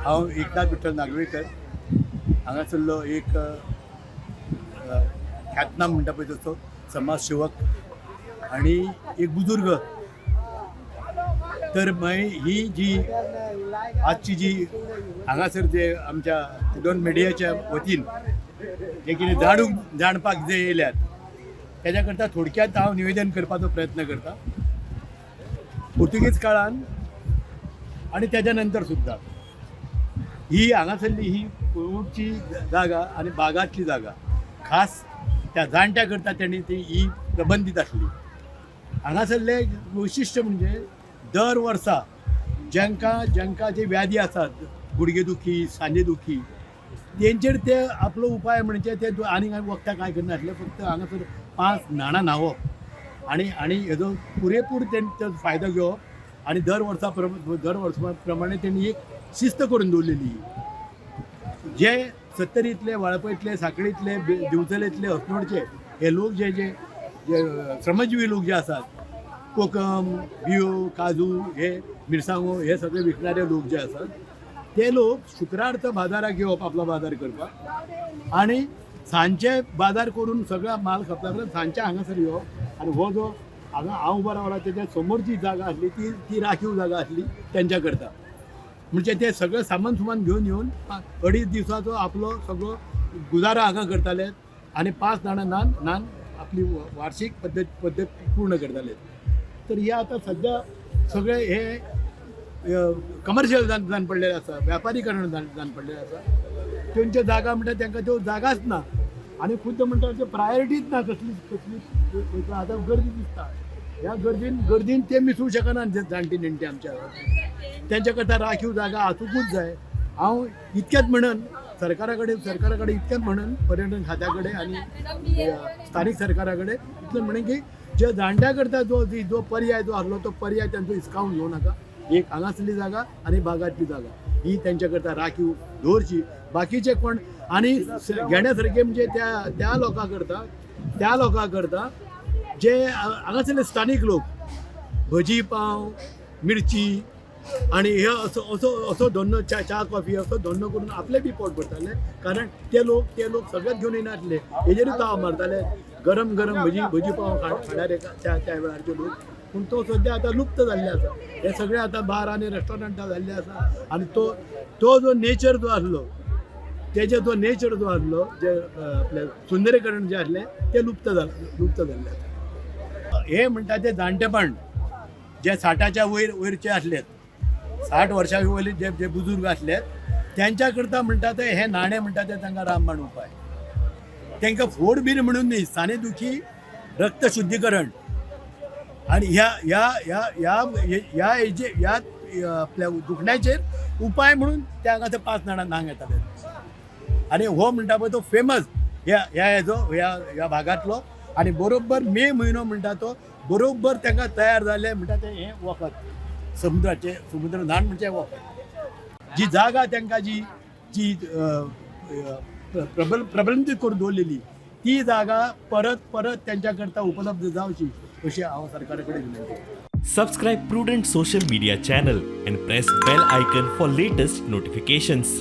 हांव एकनाथ विठ्ठल नागवेकर, हांगासरलो एक ख्यातनाम म्हणटा पळय तसो समाजसेवक आनी एक बुजुर्ग. तर मागीर ही जी आजची जी हांगासर जे आमच्या दोन मिडियाच्या वतीन जे कितें जाणूंक जाणपाक जे येयल्यात, तेज्या करता थोडक्यात हांव निवेदन करपाचो प्रयत्न करता. पुर्तुगेज काळान आनी तेज्या नंतर सुद्दां ही हांगासरली ही कुळगूटची जागा आनी बागांतली जागा खास त्या जाणट्या करता तेणी ती ही प्रबंधीत आसली. हांगासरले वैशिश्ट म्हणजे दर वर्सा जांकां जांकां जे व्याधी आसात, गुडगे दुखी, सांदे दुखी, तेंचेर ते आपलो उपाय म्हणजे ते आनी कांय वखदां कांय करनासले. फक्त हांगासर 5 न्हाणां न्हांवप आनी आनी हेजो पुरेपूर तेंचो फायदो घेवप. आनी दर वर्सा प्रमाणे तेणी एक शिस्त करून दवरलेली. जे सत्तरींतले, वाळपयतले, साखळींतले, दिवचलेंतले, अस्नोडचे हे लोक, जे जे जे श्रमजिवी लोक जे आसात, कोकम, बियो, काजू, हे मिरसांगो हे सगळे विकणारे लोक जे आसात, ते लोक शुक्रारचो बाजाराक येवप आपलो बाजार करपाक आनी सांजचे बाजार करून सगळा माल खपला उपरांत सांजचे हांगासर येवप. आनी हो जो हांगा हांव उबो रावला, तेच्या समोर जी जागा आसली, ती ती राखीव जागा आसली तेंच्या करता. म्हणजे ते सगळें सामान सुमान घेवन येवन 2.5 दिवसाचो आपलो सगळो गुजारा हांगा करताले आनी 5 जाणां न्हान न्हान आपली वार्षिक पद्दत पद्दत पूर्ण करताले. तर हे आतां सद्या सगळे हे कमर्शियल जावन जावन पडलेले आसा, व्यापारीकरण जावन जावन पडलेलें आसा. तेंच्यो जागा म्हणटा तांकां त्यो जागाच ना आनी खुद्द म्हणटा त्यो प्रायोरिटीच ना कसलीच कसलीच. आतां गर्दी दिसता, ह्या गर्दीन गर्दीन ते मिसळूं शकना. जे जाणटी नेणटे आमच्या, तेंच्या करता राखीव जागा आसूंकूच जाय. हांव इतकेंच म्हणन सरकारा कडेन, इतकेंच म्हणन पर्यटन खात्या कडेन आनी स्थानीक सरकारा कडेन इतलें म्हणन की जे जाणट्या करता जो जो पर्याय जो आसलो, तो पर्याय तांचो हिसकावन घेवं नाका. एक हांगासरली जागा आनी बागांतली जागा ही तेंच्या करता राखीव दवरची. बाकीचे कोण आनी घेण्या सारके म्हणजे त्या त्या लोकां करता, त्या लोकां करता जे हांगासरले स्थानीक लोक भजी पाव, मिरची आनी हे असो असो असो धंदो, च्या च्या कॉफी असो धंदो करून आपले बी पोट भरताले. कारण ते लोक सगळेच घेवन येनासले, हेजेरूच ताव मारताले. गरम गरम भजी भजी पाव खाणारे त्या त्या वेळारचे लोक. पूण तो सद्या आतां लुप्त जाल्ले आसा. हे सगळे आतां बार आनी रेस्टॉरंटां जाल्ले आसा आनी तो तो जो नेचर जो आसलो, तेजे जो नेचर जो आसलो, जे आपलें सुंदरीकरण जे आसलें, तें लुप्त जाल्लें आसा. हे म्हणटा ते जाणटेपण जे 60च्या वयर वयरचे आसले, 60 वर्सां वयले जे जे बुजुर्ग आसले, त्यांच्या करता म्हणटा ते हे नाणे म्हणटा ते तांकां रामबाण उपाय. तांकां फोड बीन म्हणून न्ही, साने दुखी, रक्त शुद्धीकरण आणि ह्या ह्या ह्या ह्या ह्या हेजे ह्या आपल्या दुखण्याचेर उपाय म्हणून ते हांगा ते 5 जाणां न्हांक येताले. आनी हो म्हणटा पळय तो फेमस ह्या ह्या हेजो ह्या ह्या भागांतलो. आनी बरोबर मे म्हयनो म्हणटा तो बरोबर तांकां तयार जाले म्हणटा तें हें वखद, समुद्राचें, समुद्र न्हाण म्हणजे वखद. जी जागा तांकां जी जी प्रबल प्रबंधित करून दवरलेली, ती जागा परत परत तेंच्या करता उपलब्ध जावची अशी हांव सरकारा कडेन विनंती करता. Subscribe Prudent Social Media channel and press bell icon for latest notifications.